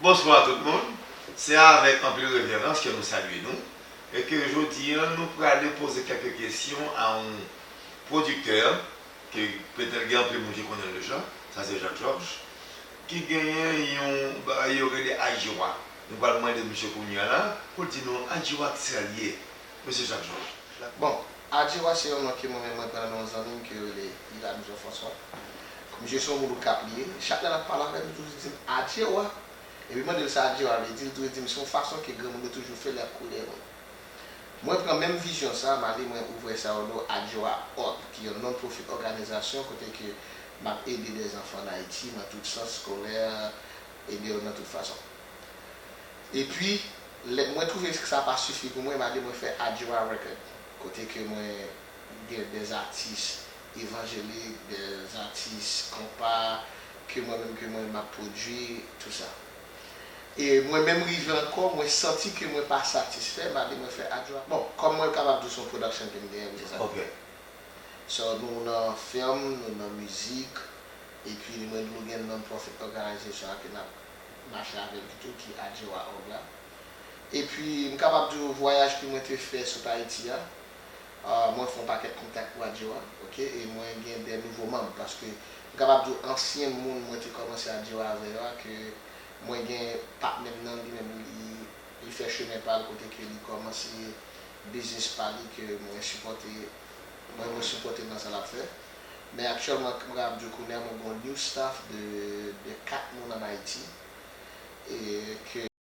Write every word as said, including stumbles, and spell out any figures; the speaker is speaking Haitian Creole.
Bonswa tout moun. Se avèk anpil reverans ke nou salye nou e ke jodi a nou prale poze kèk kesyon a yon pwodiktè ke petèt gen anpil moun ki konnen l deja, sa se Jacques Georges, ki genyen yon bagay yo rele Adjoa. Nou pral mande misye kounye a la pou l di nou Adjoa ki sa l ye. Mesye Jacques Georges. Bon, Adjewa se yon non ke mwen menm mwen pran nan yon zanmi m ke yo rele Ivan Jean François. Misye se yon moun Okap li ye. Chak lè l ap pale avè m, li toujou di m Adjewa. Epi m mande l sa Adjewa vle di, li toujou di m se yon fason ke granmoun yo toujou fè lè y ap koule moun. Mwen pran menm vizyon sa, m ale mwen ouvè sa yo do Adjewa Org, ki yon non-profit òganizasyon kote ke m ap ede dè zanfan an Ayiti nan tout sans, skolè, ede yo nan tout fason. Epi, lè mwen twouve sa pa sifi pou mwen, m ale mwen fè Adjora Record, kote ke mwen gen dè atis evanjelik, dè atis konpa, ke mwen menm ke mwen m ap pwodui, tou sa. E mwen menm rive ankò, mwen santi ke mwen pa satisfè, m ale mwen fè Adjora. Bon, kòm mwen kapab di w se yon production ke m genyen, wi, se sa. Ok. So, nou nan fèm, nou nan mizik, epi nou gen non-profit organization ke n ap mache avè l tou, ki Adjora Org la. Epi, m kapab di w vwayaj ke mwen te fè sot Ayiti a, ah, mwen fè yon pakèt kontak pou Adjora, ok, e mwen gen dè nouvo manm, paske m kapab di w ansyen moun mwen te kòmanse Adjora avè yo a, ke mwen gen patnè m nan, li menm li, li fè chemen pa l kote ke li kòmanse biznis pa li ke mwen sipòte, mwen, mwen sipòte l nan sa l ap fè. Men aktyèlman, m kapab di w kounye a, mwen gen yon new staff de, de kat moun ann Ayiti, e ke